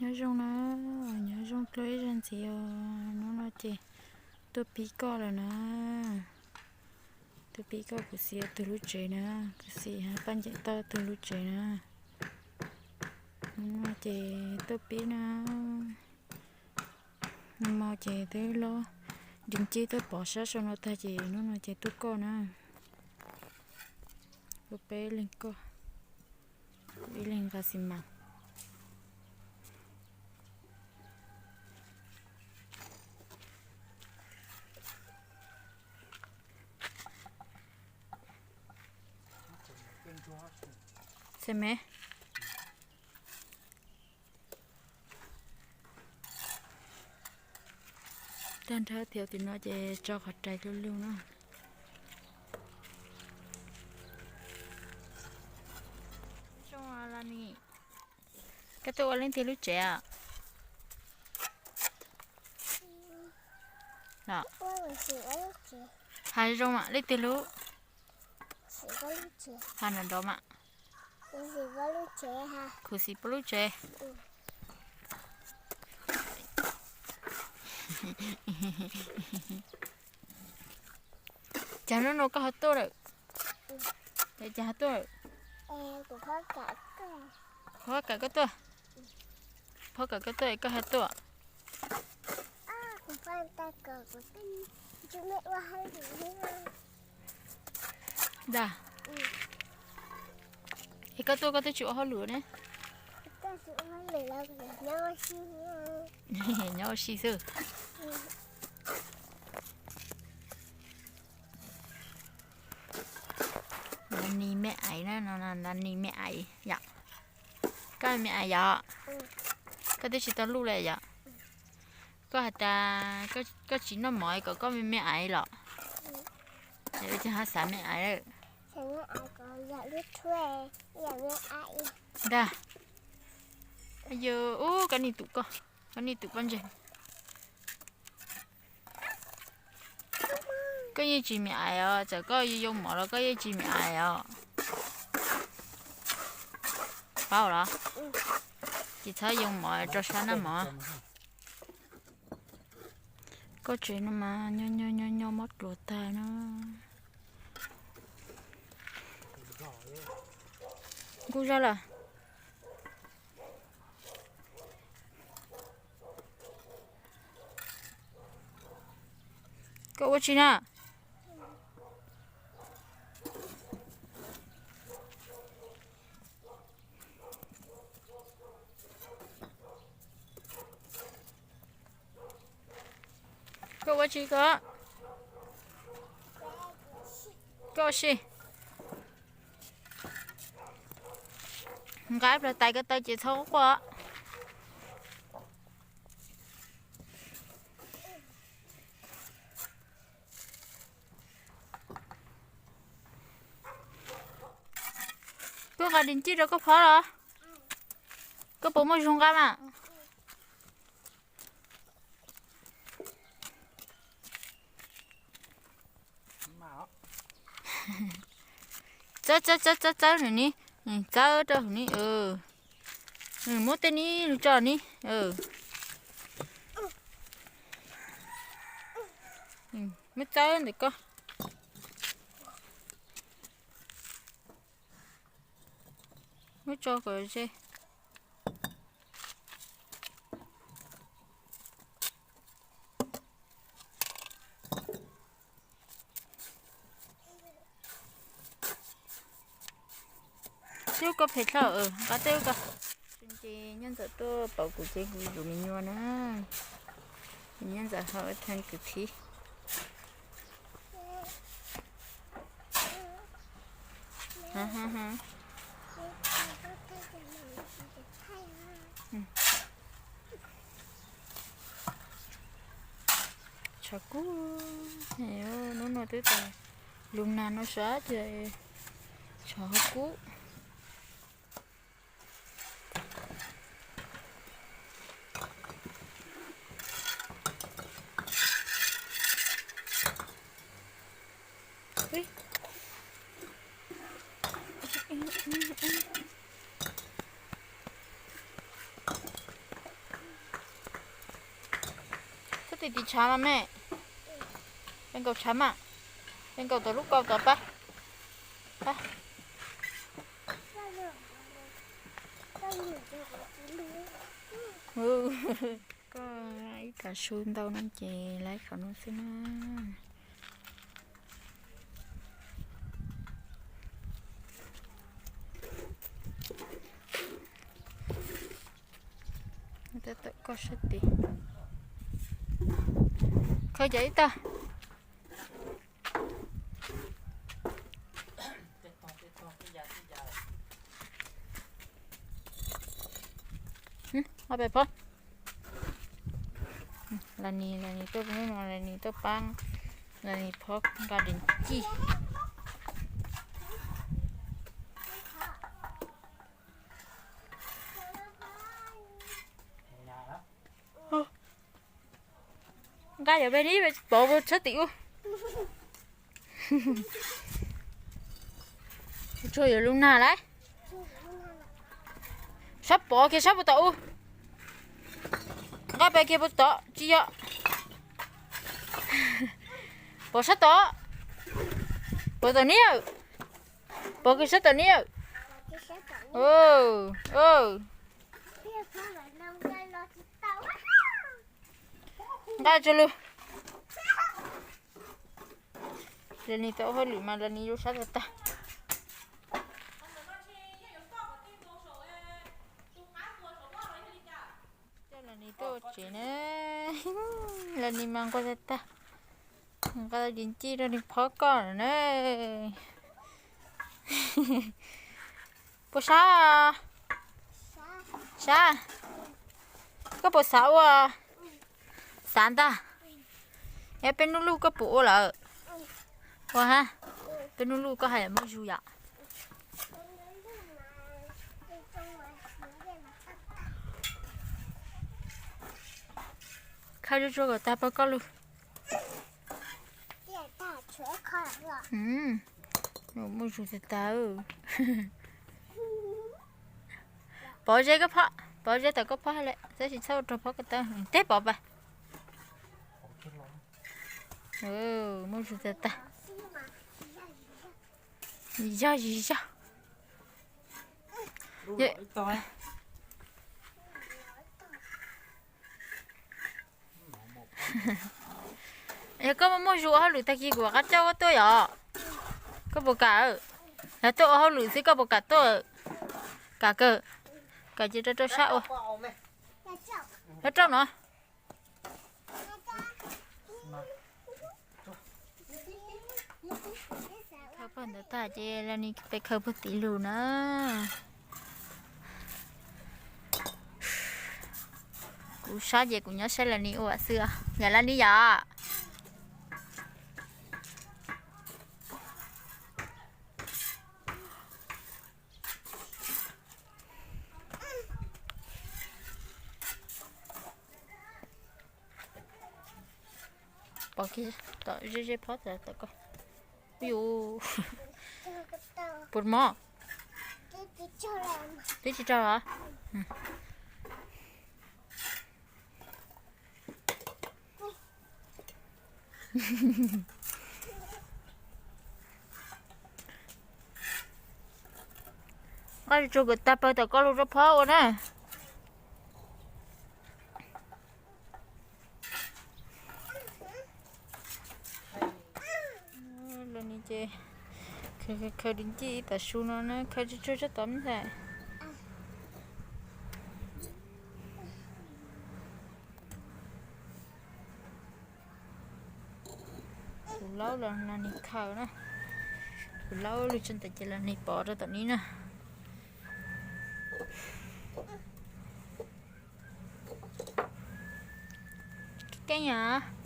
Nyob zoo na, nyob zoo dua ib zaug ntxiv os. Hnub no ces tuaj pib koj lawm na. Tuaj pib koj kuv xim tug lub tsev na. Kuv xim hab Paj Nceem Tauj tug lub tsev na. Hnub no ces tuaj pib na. Nag hmo ces twb lob nrig ncig tuaj pov sab saum no tag ces hnub no ces tuaj koj na. Tuaj peb leeg koj, kuv ib leeg nqa xis mas. Xav me. Tag nrho thiav tim no ces tso qhov rais lug lug na. Koj tuaj ua leej twg lub tsev os? Hais zoo mam leej twg lub? Hais nrov nrov mam. Khuv xim puab lub tsev. Cas hnub no koj ho tuaj lawm? Cas ho tuaj lawm? Phob kam koj tuaj. Phob kam koj tuaj es koj ho tuaj. Dag. Es koj tuaj koj twb tsis ua hauj lwm ne? Nyob ua si xwb. Nta nis me aiv na, no nta nis me aiv yom. Koj me aiv yom? Koj twb tsis tau luj li yom? Koj has tas koj tsis noj mov kom koj me me aiv los? Ua cas ho xav me aiv lawm? Ntag. Yog ub, koj nim tum koj, koj nim tum pob ntseg. Koj yeej tsis me aiv os, txawm koj yoo mov los koj yeej tsis me aiv os. Paub los? Ces txhob yoo mov, rau sab noj mov. Koj tsev no mas nyo nyo nyo nyo mob dluav tag na. Nkuj zog lawm. Koj ua tsi na? Koj ua tsi koj? Koj ua si. Nqa ib plag tais ko taw ces txhob quaj. Koj nqa dis ncij rau koj phob los? Koj puas muaj zug nqa mas? Txawb txawb txawb txawb txawb nws ni, txawb rau hauv ni. Muab tej ni lug tso ni. Muab txawb ntawm koj. Muab tso kom ze. Tej ub ko phem dlhau, nqa tej ub ko. Ces Nyiaj Ntxawm tuaj pauv kuv ces kuv yuav me nyuam na. Nyiaj Ntxawm ho thaj kwv txhiv. Tshav kub, hnub no twb tas lug nag no sab ces tshav ho kub. Tij tiv tshav mas me. Pe nkaus tshav mas. Pe nkaus tom lub kaus tod pab. Pab. Koj ib tag su ntau no ces laib qhov no xwb na. Koj sab tid. Khaws cov ib tag. Ob peb phob. Las nis, las nis tuaj, las nis tuaj pab, las nis phob nqa deev cij. Nqa yov peb nib pov puas sab tim ub. Tsuag yuav lub nag lauj. Sab pov kiag sab puas tom ub. Nqa pem kiag puas tom tsis yog. Pov sab tom. Pov tom niab. Pov kiag sab tom niab. Nqa tsuag lug. Las nis tau hauj lwm mas las nis zoo sab tag tag. Coj las nis tuaj ua tsev na. Las nis mas nquag tag tag. Nqa deev cij rau nws phob koj na. Puas sab? Sab. Koj puas xav ua? Xav ntag. Yog peb hnub luj koj puas ua lawm? Ua ha. Peb hnub luj koj hais muaj zug yom. Khawb tsuag tsuag kom tag pab koj lug. Muaj zug tag tag. Pov ze koj phob, pov ze tawm koj phob hab le, tab sis txhob ua rau phob koj tawb, teb pov pas. Muaj zug tag tag. Yog zis zog. Yog koj muaj muaj zug ua hauj lwm tag kis kuv rov qab coj koj tuaj yom. Koj puas kam? Yog tuaj ua hauj lwm xwb koj puas kam tuaj? Kam kawg. Kam ces rau rau sab ua. Rau rau no. Khaws pog ntawd tag ces las nis peb khaws pog tim lug na. Kuv sab ces kuv nyob saib las nis ua xwb. Yam las nis yom. Pov kiag tom ze ze phob tawm koj. Yus, puas mob? Twb tsis raug os. Koj tsuag kom tag pawg tom koj lug rau phob ua na. Los nis ces khaws deev cij ib tag su no na, khaws tsuag tsuag tsob tod me ntxhais. Kuv laub los las nis khaws na. Kuv laub lug tso ntawm ces las nis pov rau tom nib na. Keej yom.